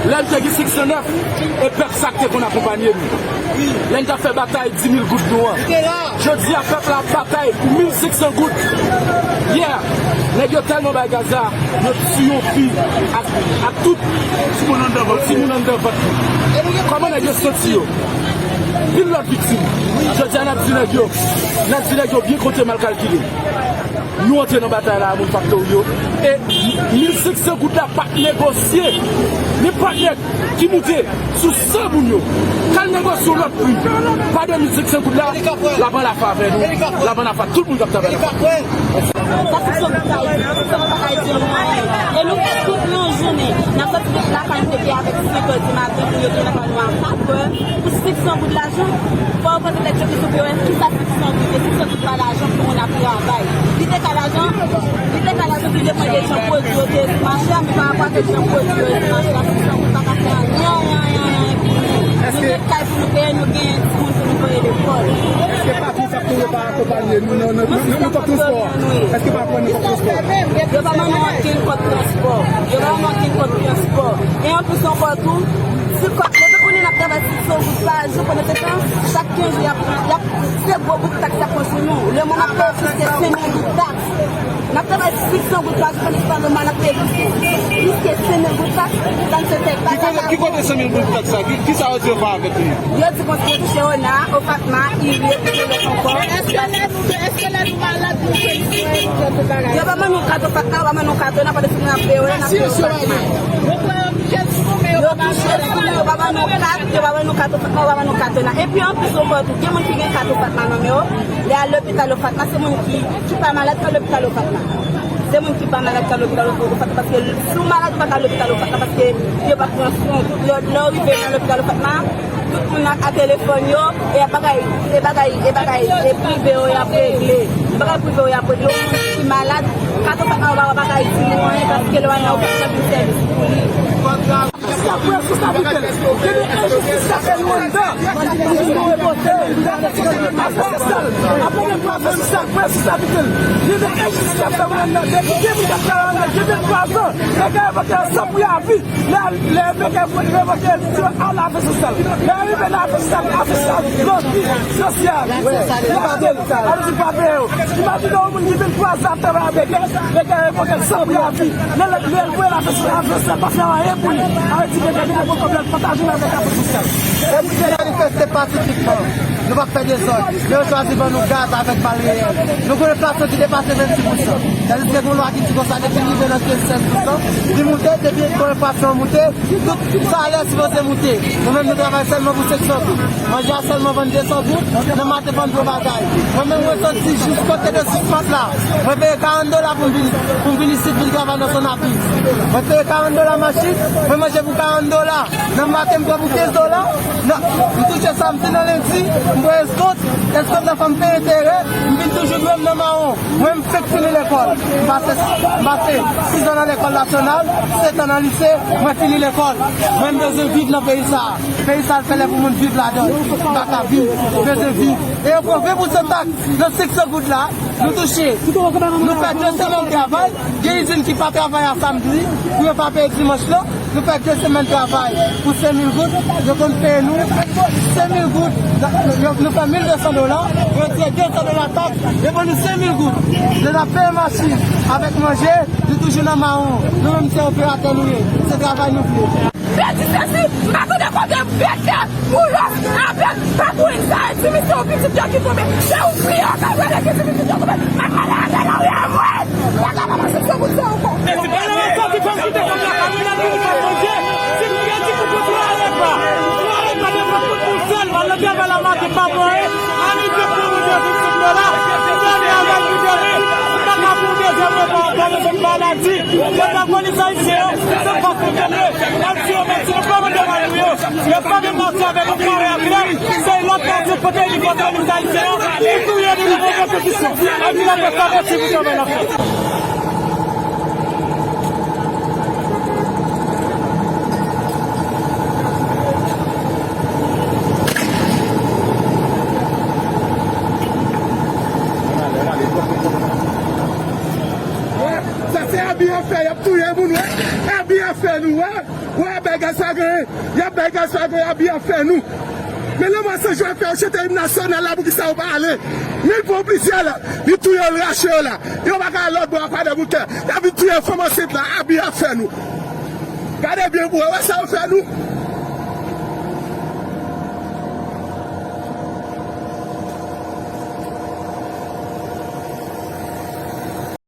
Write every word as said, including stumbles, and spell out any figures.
Lè n te gen senk san nèf, e pèp sa k te konn akonpanye n. Lè n t ap fè batay di mil goud nou an. Jodi a, pèp la ap batay pou mil senk san goud. Yeah! Nèg yo tèlman bay gaz la, yo tiye yon fi ak, ak tout timoun anndan vant li. Kòman nèg yo santi yo? Pil lòt viktim. Jodi a, n ap di nèg yo, n ap di nèg yo byen konte, mal kalkile. Nou antre nan batay la a, moun Factory yo. E mil senk san goud la pa t negosye. Nenpòt nèg ki moute sou san moun yo, k al negosye yon lòt pri pa de mil senk san goud la, l ap ann afè avè nou, l ap ann afè tout moun k ap travay la. Sa se sou batay, se sou batay di nou anyen. E nou fè tout yon jounen. N ap sòti de lakay nou depi avèk senk è di maten pou yo tounen lakay nou a kat è. Pou senk san goud lajan, fò yo poze tèt yo kesyon pou yo wè kisa senk san goud ye. Senk san goud pa lajan pou moun ap travay. Li te ka lajan, li te ka lajan tou depann de jan pwodui yo te sou mache a, men pa rapò avèk jan pwodui yo ye sou mache a, senk san goud pa ka fè anyen, anyen, anyen, anyen pou nou. Nou gen kay pou nou peye, nou gen timoun pou nou voye lekòl. Èske patwon Factory yo pa akonpanye nou nan, nan, nan, nan kòb transpò a? Èske pa pran nou kòb transpò? Yo pa ban nou okenn kòb transpò. Yo pa ban nou okenn kòb transpò. E anplis ankò tou, ti kòb, depi kounye n ap travay senk san goud pa jou, pandan se tan, chak kenz jou, y ap, y ap, se gwo bout taks y ap pran sou nou. Lemonn ap peye plis ke senk mil goud taks. N ap travay senk san goud pa jou, pandan se tan lemonn ap peye plis ke, plis ke senk mil goud taks, sa n se fè pa. Ki kote, ki kote senk mil goud taks sa? Ki, kisa yo di yo fè avèk li? Yo di konsa yo touche ona, OFATMA, IRI, epi lòt ankò. Èske lè nou, èske lè nou malad, nou solisite, nou fè tout bagay? Yo pa ban nou kat OFATMA, yo pa ban nou kat ona, pandan se tan n ap peye ona, n ap peye OFATMA. Yo kwè yo touche sou nou, men yo pa ban nou kat. Yo touche sou nou, yo pa ban nou kat, yo pa ban nou kat ona, yo pa ban nou kat ona. Epi anplis ankò tou, gen moun ki gen kat OFATMA nan men yo, lè al lopital OFATMA, se moun ki, ki pa malad k al lopital OFATMA. Se moun ki pa malad k al lopital OFATMA, paske si w malad ou pa ka al lopital OFATMA, paske yo pa pran swen w. Lè, lè w rive nan lopital OFATMA, tout moun a, a telefòn yo, e bagay, e bagay, e bagay, e prive yo y ap regle. Bagay prive yo y ap regle. Yon moun ki malad, kat OFATMA yo pa, pa ka itil ou anyen, paske lè w al nan OFATMA, vin sèvis pou li. Sa pou responsabilite l. Gen de enjistis k ap fè nou anndan. Afè sosyal. Apre gen afè sosyal, pou responsabilite l. Gen de enjistis k ap fè nou anndan. Depi gen moun k ap travay anndan, gen venntwa zan, nèg yo revoke yo san pri avi. Lè, lè nèg yo revoke yo, al afè sosyal. Lè yo rive nan afè sosyal, afè sosyal, grandi, sosyal. Li pa peye, alò li pa peye yo. Imajine yon moun ki venntwa zan ap travay avèk yo, nèg yo revoke l san pri avi. Lè, lè, lè l voye l afè sosyal, afè sosyal pa fè anyen pou li. Sa vle di nèg yo vin pran kòb la, pataje l avèk afè sosyal. E pou se manifeste pasifikman. Nou p ap fè dezòd. Men yo chwazi ban nou gaz avèk bal reyèl. Nou konnen enflasyon ki depase vennsis pousan. Tandiske gen yon lwa ki di konsa, depi l rive nan kenz, sèz pousan, li moute, depi yon enflasyon moute, tout salè sipoze moute. Nou menm nou travay sèlman pou senk san goud. Manje a sèlman vann de san goud, nan maten pa n gwo bagay. Mwen menm mwen soti jis kote de Sismat la. Mwen peye karant dola pou m vin, pou m vin isit vin travay nan Sonapis. Mwen peye karant dola machin, mwen manje pou karant dola. Nan maten m pran pou kenz dola. Nan, m touche samdi, nan lendi, m pran eskont. Eskont la fè m peye enterè, m vin toujou dwe m nan mawon. Mwen, m fenk fini lekòl. M pase, m pase sis an nan lekòl nasyonal, sèt an nan lise, mwen fini lekòl. Mwen, m bezwen viv nan peyi sa a. Peyi sa a fè lè pou moun viv ladan l. M pa ka viv, m bezwen viv. E yo pran ven pousan taks nan senk san goud la, nou touche. Nou fè de semèn travay, gen izin ki pa travay a samdi, pou yo pa peye dimanch lan. Nou fè de semèn travay pou senk mil goud, yo konn peye nou senk mil goud. Yo, nou fè mil de san dola, yo retire de san dola taks, yo ban nou senk mil goud. Lè n ap peye machin avèk manje, nou toujou nan mawon. Nou menm se operatè nou ye, se travay nou vle. Bèti sezi, m pa tande kote bèt la, boulos, avèk patwon sa, ti misye yon pitit yo ki tonbe. Se ou kriye, ou ka wè lè ki ti pitit yo tonbe. M ap pale avè l, wi, mwen. Paka pa pase sou moun sa ankò. Jenerasyon ki fè m kite kòm la, pa vin nan vini pa manje. Si nou gen ti koukou, twa arepa. Twa arepa, de fwa kout pou sèl, al nan travay la maten, pa manje. Ann rive pou manje, vin sou dola. Sèvi avè l pou dòmi. Ou pa ka pou dezyèm repa ankò, nou se maladi. Yo pa konn sa isi yo. Se pa pou dòmi. N ap tiye yo, men si nou pa mande manje yo. Yo pa gen pati avè nou, pare avè l. Se lòt pati kote li kote nou Ayisyen an, li touye nou, nou pran konstitisyon. Ann di la pèp la mèsi pou travay n ap fè. Yo fè, y ap touye moun, wè. Abi afè nou, wè. Wè, bay gaz pa gen. Y ap bay gaz pa gen, abi afè nou. Men lè mwen se jwè fè yo chante im nasyonal la, poukisa yo pa ale? Men pou plizyè la, li touye yo, l rache yo la. Yo pa ka al lòt bò a Kwadèboukè. Y ap vin touye fanm ansent la, abi afè nou. Gade byen pou wè, wè sa yo fè nou.